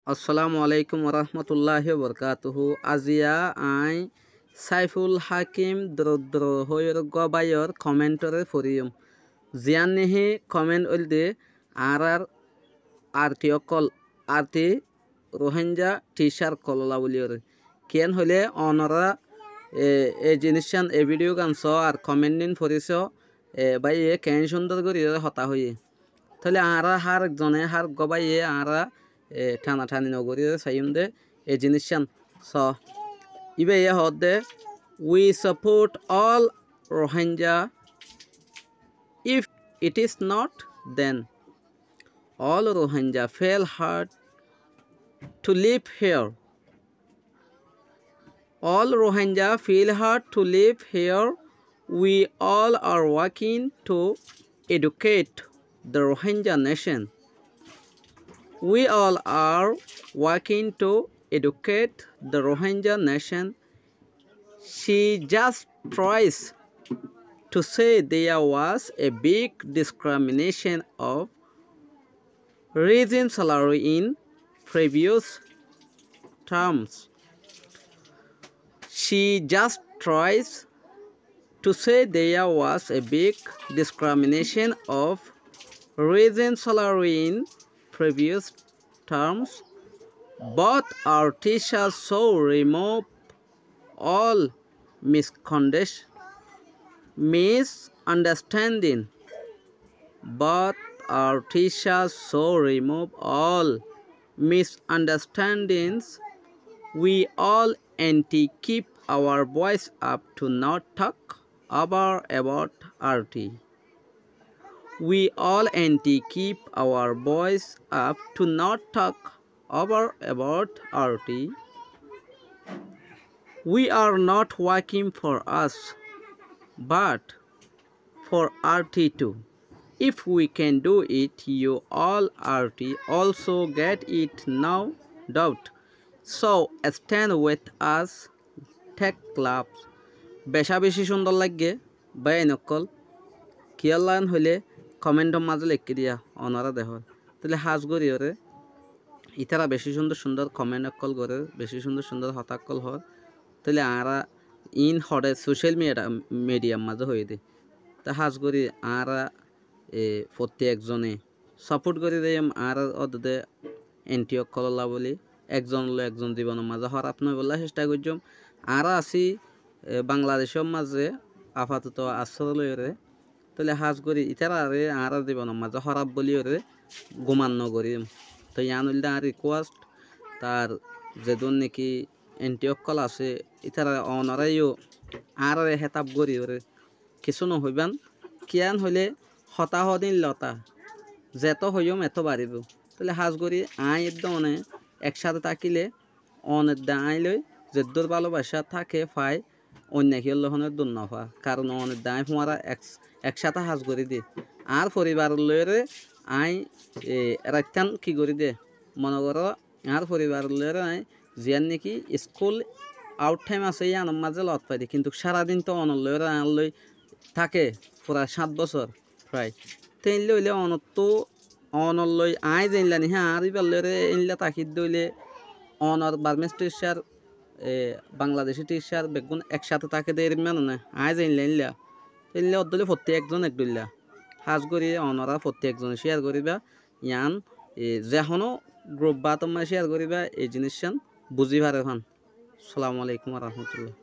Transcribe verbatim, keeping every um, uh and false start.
Assalamu alaikum warahmatulláhi wabarakátuhu. Aziya aññí Saiful Hakim Drodro hoiyór uggúa báiyor komentoré foriyum. Ziyán nehí komen óilde añárár arti ókkol, arti Ruháingga thícar ókkolólla bóliyoré. Kiyán hoilé onorá, e, e ziníccán, e vídhiyogan soó ar komen din forí soó, e, báiye keén cúndor goríyoré hotá hoiyé. Tóile añára hár ekzone, hár uggúa báiye añára, e, thana-thani nogoríyoré saiyúm dé e ziníccán. Soó, íbayé hoódde, "We support all Rohingya. If it is not, then all Rohingya feel hard to live here." All Rohingya feel hard to live here. We all are working to educate the Rohingya nation. We all are working to educate the Rohingya nation. She just tries to say there was a big discrimination of raising salary in previous terms. She just tries to say there was a big discrimination of raising salary in previous terms, but our teachers so remove all misconduct, misunderstanding, but our teachers so remove all misunderstandings. We all anti keep our voice up to not talk over about R T. We all anti keep our voice up to not talk over about R T. We are not working for us, but for R T too. If we can do it, you all R T also get it, no doubt. So stand with us, take claps. Becá becí cúndor laiggé, báiyain ókkol. Kiyólla hoilé komentor mazé leikké diya, onorá dehór. Tóile hás goríyoré ítara becí cúndor cúndor komen ókkol gorér, becí cúndor cúndor hotá ókkol hoór. Tóile añára iín hoçé social media, mediar mazé hoiyé dé. Te hás gorí añára, e, fottí ekzone support gorí zaiyum, añára ódde anti ókkolólla bóli, ekzon loi ekzon zibonor mazé hóraf no óibolla cesta goijjum. Añára así, e, Bangladecór mazé afatoto asróy loiyóre, tóile hás gorí ítararé añára zibonor mazé hóraf bóliyoré guman no goríyum. Toi yián óilde añár request, tar zedún niki anti ókkol asé, ítara onorá yó añáráre hétab goríyoré kissú no hoibán, kiyán hoilé hotá hoóde ín lotá, zetó hoiyúm etó baribóu. Tóile hás gorí aññí edde one ekcáte tákile one edde aññí loi zeddúr bálobacá táke fai, oinno kiyólla honó dur no fá. Karon one edde aññí fúañra ek, ekcáte hás gorí dé. Añár foribaror loiyóre aññí, e, raittán ki gorí dé? Mone goró, añár foribaror loiyóre aññí ziyán niki school out time asé, yíanor mazé lot fai dé, kintu sára din tó onor loiyóre añár loi táke, fura sát bosór frai. Te éilla óile onottú, onor loi aññí zeilla nihá añár íbar loiyóre éilla tákidde óile onor Burmese teacher, e, Bangladeshi teacher beggún ekcáte táke dé erim mane né, aññí zeilla éilla. Te éilla ódde óile fottí ekzon ek dhoilla. Hás gorí onorá fottí ekzone share goríba, yián, e, ze honó group bátor mazé share goríba, e ziníccán buzí fare fán. Assalamu alaikum warahmatullah.